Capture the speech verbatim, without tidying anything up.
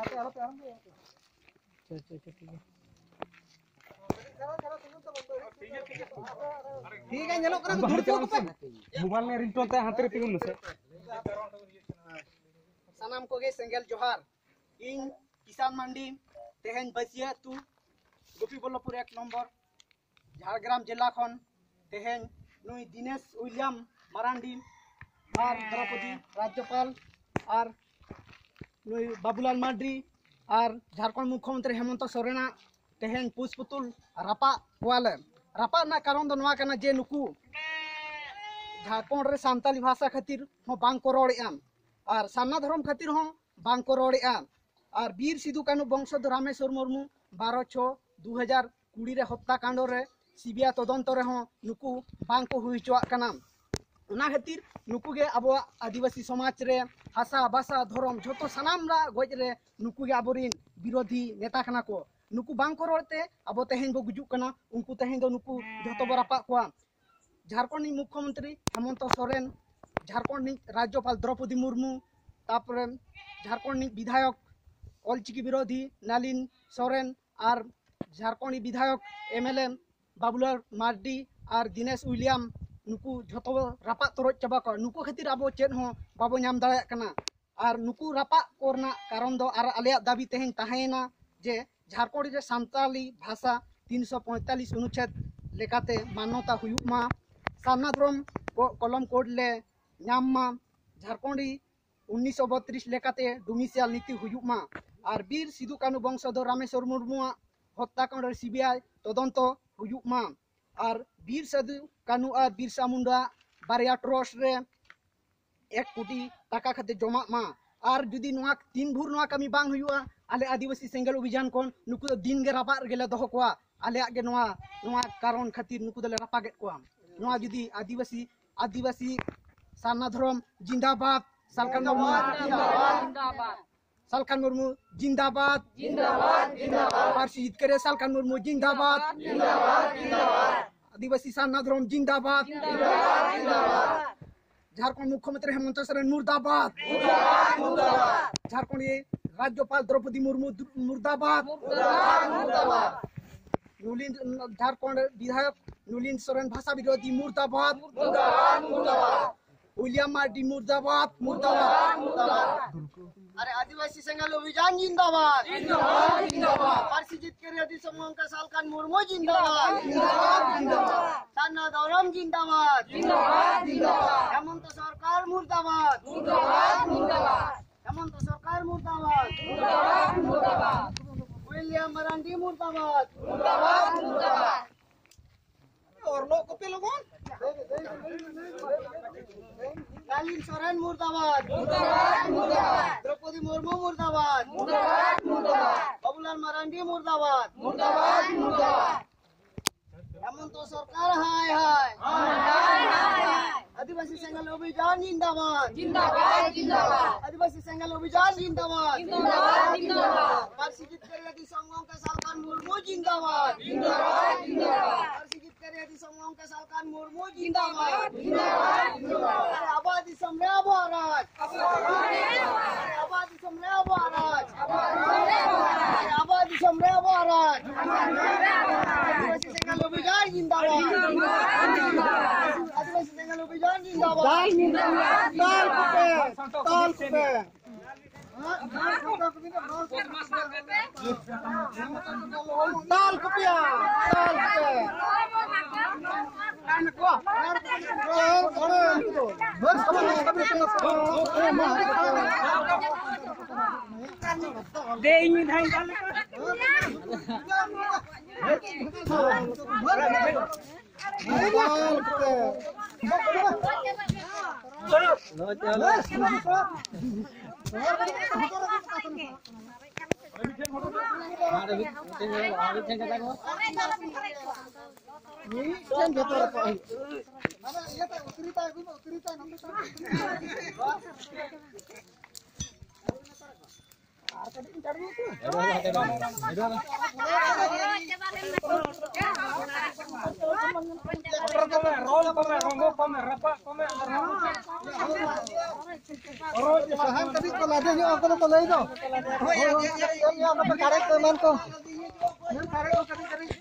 ᱟᱪᱪᱷᱟ, ᱟᱪᱪᱷᱟ, ᱟᱪᱪᱷᱟ, ᱴᱷᱤᱠ ᱜᱮᱭᱟ᱾ ᱴᱷᱤᱠ ᱜᱮᱭᱟ, ᱧᱮᱞᱚᱜ ᱠᱟᱱᱟ, ᱫᱷᱩᱨ ᱠᱚ ᱯᱮ᱾ ᱢᱳᱵᱟᱭᱤᱞ ᱨᱮ ᱨᱤᱝᱴᱳᱱ ᱛᱟᱭ, ᱦᱟᱱᱛᱮ ᱨᱮ ᱛᱤᱸᱜᱩᱱ ᱢᱮᱥᱮ᱾ ᱥᱟᱱᱟᱢ ᱠᱚᱜᱮ ᱥᱮᱸᱜᱮᱞ ᱡᱚᱦᱟᱨ᱾ ᱤᱧ ᱠᱤᱥᱟᱱ ᱢᱟᱱᱰᱤ, ᱛᱮᱦᱮᱧ ᱵᱟᱹᱥᱤᱭᱟᱹ ᱟᱹᱛᱩ, ᱜᱳᱯᱤᱵᱚᱞᱞᱚᱯᱩᱨ ᱮᱠ ᱱᱚᱢᱵᱚᱨ, ᱡᱷᱟᱲᱜᱨᱟᱢ ᱡᱮᱞᱟ ᱠᱷᱚᱱ᱾ ᱛᱮᱦᱮᱧ ᱱᱩᱭ ᱫᱤᱱᱮᱥ ᱩᱭᱞᱤᱭᱟᱢ ᱢᱟᱨᱟᱱᱰᱤ ᱟᱨ ᱫᱨᱚᱯᱚᱫᱤ ᱨᱟᱡᱽᱡᱚᱯᱟᱞ ᱟᱨ ᱱᱩᱭ ᱵᱟᱵᱩᱞᱟᱞ ᱢᱟᱨᱰᱤ ᱟᱨ ᱡᱷᱟᱲᱠᱷᱚᱸᱰ ᱢᱩᱠᱷᱭᱚᱢᱚᱱᱛᱨᱤ ᱦᱮᱢᱚᱱᱛᱚ ᱥᱚᱨᱮᱱᱟᱜ ᱛᱮᱦᱮᱧ ᱯᱩᱥ ᱯᱩᱛᱩᱞ ᱨᱟᱯᱟᱜ ᱠᱚᱣᱟᱞᱮ᱾ ᱨᱟᱯᱟᱜ ᱨᱮᱱᱟᱜ ᱠᱟᱨᱚᱱ ᱫᱚ ᱱᱚᱣᱟ ᱠᱟᱱᱟ ᱡᱮ ᱱᱩᱠᱩ ᱡᱷᱟᱲᱠᱷᱚᱸᱰ ᱨᱮ ᱥᱟᱱᱛᱟᱞᱤ ᱵᱷᱟᱥᱟ ᱠᱷᱟᱹᱛᱤᱨ ᱦᱚᱸ ᱵᱟᱝ ᱠᱚ ᱨᱚᱲᱮᱫᱼᱟ ᱟᱨ ᱥᱟᱨᱱᱟ ᱫᱷᱚᱨᱚᱢ ᱠᱷᱟᱹᱛᱤᱨ ᱦᱚᱸ ᱵᱟᱝ ᱠᱚ ᱨᱚᱲᱮᱫᱼᱟ᱾ ᱟᱨ ᱵᱤᱨ ᱥᱤᱫᱩ ᱠᱟᱹᱱᱦᱩ ᱵᱚᱝᱥᱚᱫᱷᱚᱨ ᱨᱟᱢᱮᱥᱣᱚᱨ ᱢᱩᱨᱢᱩ ᱵᱟᱨᱚ ᱪᱷᱚ ᱫᱩ ᱦᱟᱡᱟᱨ ᱠᱩᱲᱤ ᱨᱮ ᱦᱚᱛᱛᱟ ᱠᱟᱸᱰᱚ ᱨᱮ ᱥᱤᱵᱤᱟᱭ ᱛᱚᱫᱚᱱᱛᱚ ᱨᱮᱦᱚᱸ ᱱᱩᱠᱩ ᱵᱟᱝ ᱠᱚ ᱦᱩᱭ ᱦᱚᱪᱚᱣᱟᱜ ᱠᱟᱱᱟ᱾ ᱚᱱᱟ ᱠᱷᱟᱹᱛᱤᱨ ᱱᱩᱠᱩ ᱜᱮ ᱟᱵᱚᱣᱟᱜ ᱟᱹᱫᱤᱵᱟᱹᱥᱤ ᱥᱚᱢᱟᱡᱽ ᱨᱮ ᱦᱟᱥᱟ, ᱵᱷᱟᱥᱟ, ᱫᱷᱚᱨᱚᱢ ᱡᱷᱚᱛᱚ ᱥᱟᱱᱟᱢ ᱨᱮᱱᱟᱜ ᱜᱚᱡ ᱨᱮ ᱱᱩᱠᱩ ᱜᱮ ᱟᱵᱚᱨᱮᱱ ᱵᱤᱨᱳᱫᱷᱤ ᱱᱮᱛᱟ ᱠᱟᱱᱟ ᱠᱚ᱾ ᱱᱩᱠᱩ ᱵᱟᱝ ᱠᱚ ᱨᱚᱲ ᱛᱮ ᱟᱵᱚ ᱛᱮᱦᱮᱧ ᱵᱚ ᱜᱩᱡᱩᱜ ᱠᱟᱱᱟ, ᱩᱱᱠᱩ ᱛᱮᱦᱮᱧ ᱫᱚ ᱱᱩᱠᱩ ᱡᱷᱚᱛᱚ ᱵᱚ ᱨᱟᱯᱟᱜ ᱠᱚᱣᱟ᱾ ᱡᱷᱟᱲᱠᱷᱚᱸᱰ ᱨᱤᱱᱤᱡ ᱢᱩᱠᱷᱭᱚᱢᱚᱱᱛᱨᱤ ᱦᱮᱢᱚᱱᱛᱚ ᱥᱚᱨᱮᱱ, ᱡᱷᱟᱲᱠᱷᱚᱸᱰ ᱨᱤᱱᱤᱡ ᱨᱟᱡᱽᱡᱚᱯᱟᱞ ᱫᱨᱚᱯᱚᱫᱤ ᱢᱩᱨᱢᱩ, ᱛᱟᱯᱚᱨᱮ ᱡᱷᱟᱲᱠᱷᱚᱸᱰ ᱨᱤᱱᱤᱡ ᱵᱤᱫᱷᱟᱭᱚᱠ ᱚᱞᱪᱤᱠᱤ ᱵᱤᱨᱳᱫᱷᱤ ᱱᱟᱞᱤᱱ ᱥᱚᱨᱮᱱ ᱟᱨ ᱡᱷᱟᱲᱠᱷᱚᱸᱰ ᱨᱤᱱᱤᱡ ᱵᱤᱫᱷᱟᱭᱚᱠ M L A Babulal Marandi ᱟᱨ ᱫᱤᱱᱮᱥ ᱩᱭᱞᱤᱭᱟᱢ, ᱱᱩᱠᱩ ᱡᱷᱚᱛᱚ ᱵᱚ ᱨᱟᱯᱟᱜ ᱛᱚᱨᱚᱡ ᱪᱟᱵᱟ ᱠᱚᱣᱟ᱾ ᱱᱩᱠᱩ ᱠᱷᱟᱹᱛᱤᱨ ᱟᱵᱚ ᱪᱮᱫ ᱦᱚᱸ ᱵᱟᱵᱚ ᱧᱟᱢ ᱫᱟᱲᱮᱭᱟᱜ ᱠᱟᱱᱟ᱾ ᱟᱨ ᱱᱩᱠᱩ ᱨᱟᱯᱟᱜ ᱠᱚ ᱨᱮᱱᱟᱜ ᱠᱟᱨᱚᱱ ᱫᱚ ᱟᱨ ᱟᱞᱮᱭᱟᱜ ᱫᱟᱹᱵᱤ ᱛᱮᱦᱮᱧ ᱛᱟᱦᱮᱸᱭᱮᱱᱟ ᱡᱮ ᱡᱷᱟᱲᱠᱷᱚᱸᱰ ᱨᱮ ᱥᱟᱱᱛᱟᱞᱤ ᱵᱷᱟᱥᱟ ᱛᱤᱱᱥᱚ ᱯᱚᱸᱭᱛᱟᱞᱤᱥ ᱚᱱᱩᱪᱷᱮᱫ ᱞᱮᱠᱟᱛᱮ ᱢᱟᱱᱱᱚᱛᱟ ᱦᱩᱭᱩᱜ ᱢᱟ, ᱥᱟᱨᱱᱟ ᱫᱷᱚᱨᱚᱢ ᱠᱚ-, ᱠᱚᱞᱚᱢ ᱠᱳᱰ ᱞᱮ ᱧᱟᱢ ᱢᱟ, ᱡᱷᱟᱲᱠᱷᱚᱸᱰᱤ ᱩᱱᱤᱥᱥᱚ ᱵᱚᱛᱨᱤᱥ ᱞᱮᱠᱟᱛᱮ ᱰᱩᱢᱤᱥᱤᱭᱟᱞ ᱱᱤᱛᱤ ᱦᱩᱭᱩᱜ ᱢᱟ, ᱟᱨ ᱵᱤᱨ ᱥᱤᱫᱩ ᱠᱟᱹᱱᱦᱩ ᱵᱚᱝᱥᱚᱫᱷᱚᱨ ᱨᱟᱢᱮᱥᱣᱚᱨ ᱢᱩᱨᱢᱩᱣᱟᱜ ᱦᱚᱛᱛᱟᱠᱟᱸᱰ ᱨᱮ ᱥᱤᱵᱤᱟᱭ ᱛᱚᱫᱚᱱᱛᱚ ᱦᱩᱭᱩᱜ ᱢᱟ, ᱟᱨ ᱵᱤᱨ ᱥᱤᱫᱩ ᱠᱟᱹᱱᱦᱩ ᱟᱨ ᱵᱤᱨᱥᱟ ᱢᱩᱱᱰᱟ ᱵᱟᱨᱭᱟ ᱴᱨᱚᱥᱴ ᱨᱮ ᱮᱠ ᱠᱳᱴᱤ ᱴᱟᱠᱟ ᱠᱟᱛᱮ ᱡᱚᱢᱟᱜ ᱢᱟ᱾ ᱟᱨ ᱡᱩᱫᱤ ᱱᱚᱣᱟ ᱛᱤᱱ ᱵᱷᱳᱨ ᱱᱚᱣᱟ ᱠᱟᱹᱢᱤ ᱵᱟᱝ ᱦᱩᱭᱩᱜᱼᱟ, ᱟᱞᱮ ᱟᱹᱫᱤᱵᱟᱹᱥᱤ ᱥᱮᱸᱜᱮᱞ ᱚᱵᱷᱤᱡᱟᱱ ᱠᱷᱚᱱ ᱱᱩᱠᱩ ᱫᱚ ᱫᱤᱱ ᱜᱮ ᱨᱟᱯᱟᱜ ᱨᱮᱜᱮ ᱞᱮ ᱫᱚᱦᱚ ᱠᱚᱣᱟ᱾ ᱟᱞᱮᱭᱟᱜ ᱜᱮ ᱱᱚᱣᱟ, ᱱᱚᱣᱟ ᱠᱟᱨᱚᱱ ᱠᱷᱟᱹᱛᱤᱨ ᱱᱩᱠᱩ ᱫᱚᱞᱮ ᱨᱟᱯᱟᱜᱮᱫ ᱠᱚᱣᱟ᱾ ᱱᱚᱣᱟ ᱡᱩᱫᱤ ᱟᱹᱫᱤᱵᱟᱹᱥᱤ, ᱟᱹᱫᱤᱵᱟᱹᱥᱤ ᱥᱟᱨᱱᱟ ᱫᱷᱚᱨᱚᱢ ᱡᱤᱱᱫᱟᱵᱟᱫ, ᱥᱟᱞᱠᱷᱟᱱ ᱢᱩᱨᱢᱩ ᱡᱤᱱᱫᱟᱵᱟᱫ, ᱥᱟᱞᱠᱷᱟᱱ ᱢᱩᱨᱢᱩ ᱡᱤᱱᱫᱟᱵᱟᱫ, ᱡᱤᱱᱫᱟᱵᱟᱫ, ᱡᱤᱱᱫᱟᱵᱟᱫ᱾ ᱯᱟᱹᱨᱥᱤ ᱡᱤᱛᱠᱟᱹᱨ ᱨᱮ ᱥᱟᱞᱠᱷᱟᱱ ᱢᱩᱨᱢᱩ ᱡᱤᱱᱫᱟᱵᱟᱫ, ᱡᱤᱱᱫᱟᱵᱟᱫ, ᱡᱤᱱᱫᱟᱵᱟᱫ᱾ ᱟᱹᱫᱤᱵᱟᱹᱥᱤ ᱥᱟᱨᱱᱟ ᱫᱷᱚᱨᱚᱢ ᱡᱤᱱᱫᱟᱵᱟᱫ, ᱡᱤᱱᱫᱟᱵᱟᱫ, ᱡᱤᱱᱫᱟᱵᱟᱫ᱾ ᱡᱷᱟᱲᱠᱷᱚᱸᱰ ᱢᱩᱠᱷᱭᱚᱢᱚᱱᱛᱨᱤ ᱦᱮᱢᱚᱱᱛᱚ ᱥᱚᱨᱮᱱ ᱢᱩᱨᱫᱟᱵᱟᱫ, ᱢᱩᱨᱫᱟᱵᱟᱫ, ᱢᱩᱨᱫᱟᱵᱟᱫ᱾ ᱡᱷᱟᱲᱠᱷᱚᱸᱰ রাজ্যপাল দ্রৌপদী মুর্মু দু- মুর্দাবাদ। নুলিন, ঝাড়খণ্ড বিধায়ক নুলিন সোরেন ভাষা বিরোধী মুর্দাবাদ। উইলিয়াম মার্ডি মুর্দাবাদ, মুর্দাবাদ। আরে আদিবাসী সেঙ্গেল অভিযান জিন্দাবাদ। পার্সি জিতকারী আদি সমঙ্কা সালকান মুর্মু জিন্দাবাদ। সান্না দৌরাম জিন্দাবাদ। হেমন্ত সরকার মুর্দাবাদ। হেমন্ত সরকার মুর্দাবাদ। উইলিয়াম মারান্ডি মুর্দাবাদ। অর্ণব কপিল মুর্মু। লালিন সরেন মুর্দাবাদ। দ্রৌপদী মুর্মু মুর্দাবাদ। বাবুলাল মারান্ডি মুর্দাবাদ। হেমন্ত সরকার হায় হায়। আদিবাসী সেঙ্গেল অভিযান জিন্দাবাদ। জিন্দাবাদ, জিন্দাবাদ। আদিবাসী সেঙ্গেল অভিযান জিন্দাবাদ। জিন্দাবাদ, জিন্দাবাদ। পার্সি জিতকারী আদি সমঙ্কা সালকান মুর্মু জিন্দাবাদ। জিন্দাবাদ, জিন্দাবাদ। পার্সি জিতকারী আদি সমঙ্কা সালকান মুর্মু জিন্দাবাদ। জিন্দাবাদ, জিন্দাবাদ। আরে আবাদ দিᱥᱚᱢ ᱨᱮ ᱟᱵᱚᱣᱟᱜ ᱨᱟᱡᱽ᱾ ᱟᱵᱚᱣᱟᱜ ᱫᱤᱥᱚᱢ ᱨᱮ ᱟᱵᱚᱣᱟᱜ ᱨᱟᱡᱽ᱾ ᱟᱵᱚᱣᱟᱜ ᱫᱤᱥᱚᱢ ᱨᱮ ᱟᱵᱚᱣᱟᱜ ᱨᱟᱡᱽ᱾ ᱟᱹᱫᱤᱵᱟᱹᱥᱤ ᱥᱮᱸᱜᱮᱞ ᱚᱵᱷᱤᱡᱟᱱ ᱡᱤᱱᱫᱟᱵᱟᱫ᱾ ᱟᱹᱫᱤᱵᱟᱹᱥᱤ ᱥᱮᱸᱜᱮᱞ ᱚᱵᱷᱤᱡᱟᱱ ᱡᱤᱱᱫᱟᱵᱟᱫ᱾ ᱫᱟᱞ ᱠᱚᱯᱮ, ᱫᱟᱞ ᱠᱚᱯᱮ᱾ ᱫᱟᱞ ᱠᱚᱯᱮᱭᱟ, ᱫᱟᱞ ᱠᱚᱯᱮ᱾ ᱫᱮ ᱤᱧ ᱢᱤᱫ ᱫᱷᱟᱣ ᱤᱧ ᱫᱟᱞ ᱞᱮᱠᱟ᱾ ᱨᱚᱞ ᱠᱚᱢᱮ, ᱨᱚᱝᱜᱚ ᱠᱚᱢᱮ, ᱨᱟᱯᱟᱜ ᱠᱚᱢᱮ, ᱟᱨ ᱥᱟᱦᱟᱱ ᱠᱟᱹᱴᱤᱡ ᱠᱚ ᱞᱟᱫᱮ ᱧᱚᱜ ᱠᱟᱱᱟ ᱠᱚ ᱞᱟᱹᱭ ᱫᱚ᱾ ᱦᱳᱭ, ᱦᱳᱭ, ᱦᱳᱭ, ᱦᱳᱭ, ᱦᱳᱭ, ᱦᱳᱭ, ᱠᱟᱨᱮᱡ ᱠᱚ ᱮᱢᱟᱱ ᱠᱚ᱾ ᱦᱳᱭ, ᱠᱟᱨᱮᱡ ᱠᱚ ᱠᱟᱹᱴᱤᱡ, ᱠᱟᱹᱴᱤᱡ᱾